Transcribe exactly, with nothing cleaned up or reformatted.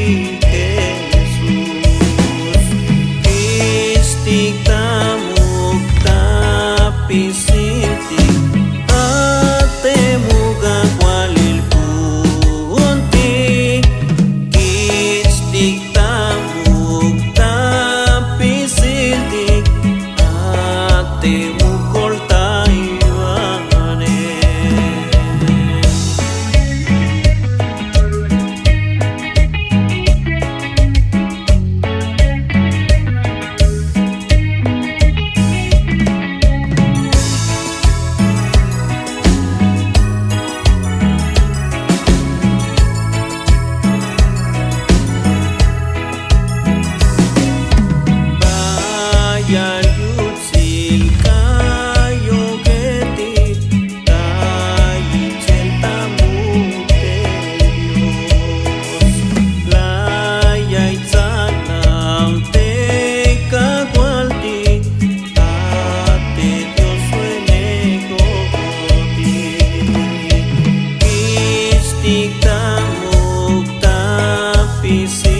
Jesús, kich'tik ta muk' ta pisiltik, ate muk' a k'ualil ku'untik. Kich'tik ta muk' ta pisiltik, ate muk' koltaywanej. Bayal yutsil k'ayojetik, ta yich'el ta muk' te Dios. La ya'iychanaw te Kajwaltik, a te Dios suenejotik. Kich'tik ta muk' ta pisil